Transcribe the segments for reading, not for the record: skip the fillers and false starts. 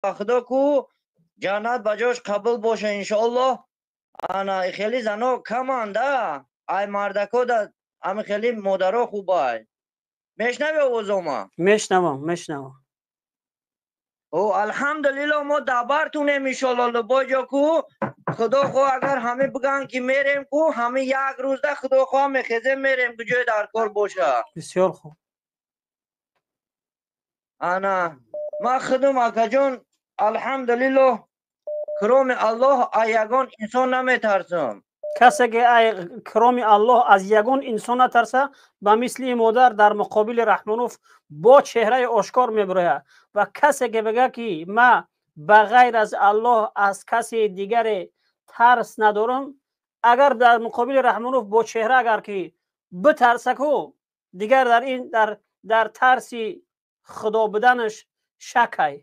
Ба Худо ку, ҷаннат ба ҷош қабул боша, иншоаллоҳ. Ана хеле зано каманда, ай мардако да ами хеле модаро хубай. Мешнави овозома? Мешнавам, мешнавам. О, алҳамдулилло, мо дабартунем, иншоалло. Любой ҷо ку, Худо хоҳ, агар ҳаме бигӯянд, ки мерем ку, ҳами як рӯзда, Худо хоҳ, мехезем, мерем, куҷое дар кор боша. Бисёр хуб. Ана ман худум, акаҷон, алҳамдулилло, кроме Аллоҳ аз ягон инсон наметарсам. Касе ки ай кроме Аллоҳ аз ягон инсон натарса, ба мисли модар дар муқобили Раҳмонов бо чеҳраи ошкор мебирояд. Ва касе ки бигӯяд, ки ма ба ғайр аз Аллоҳ аз касе дигаре тарс надорам, агар дар муқобили Раҳмонов бо чеҳра агар ки битарса ку, дигар дар ин дар тарси Худо буданаш шакай.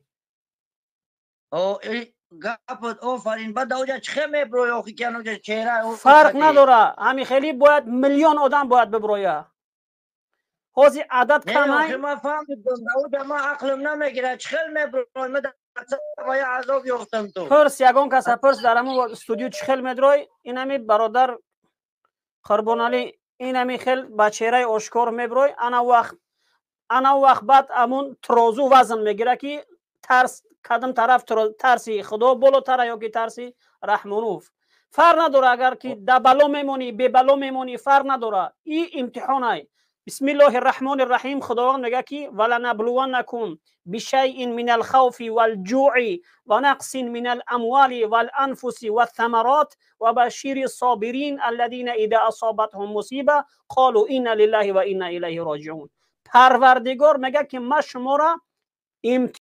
Гапот офарин. Баъд даоҷа чӣ хел меброи охи, ки аноҷа чеҳра? Фарқ надора, ҳами хеле бояд миллион одам бояд биброя. Ҳозир адад камай. Ман фаҳмидам, даоҷа ман ақлим намегирад, чӣ хел меброи. Ман азоб ёфтам ту. Пурс, ягон каса пурс, дар ҳамун студио чӣ хел медрой. Инами бародар Қурбоналӣ инами хел ба чеҳраи ошкор меброй. Ана вақт баъд ҳамун трозу вазн мегира, ки тарс кадом тараф, тарси Худо болотара ё ки тарси Раҳмонов. Фарқ надора, агар ки да бало мемонӣ, бебало мемонӣ, фарқ надора, и имтиҳонай. Бисмиллоҳи рраҳмони рраҳим. Худованд мегӯяд, ки ولنبلونكم بشيء من الخوف والجوع ونقص من الأموال والأنفس والثمرات وبشر الصابرين الذين إذا أصابتهم مصيبة قالوا إنا لله وإنا إليه راجعون. Парвардигор мегӯяд, ки ма шуморо имтиҳон.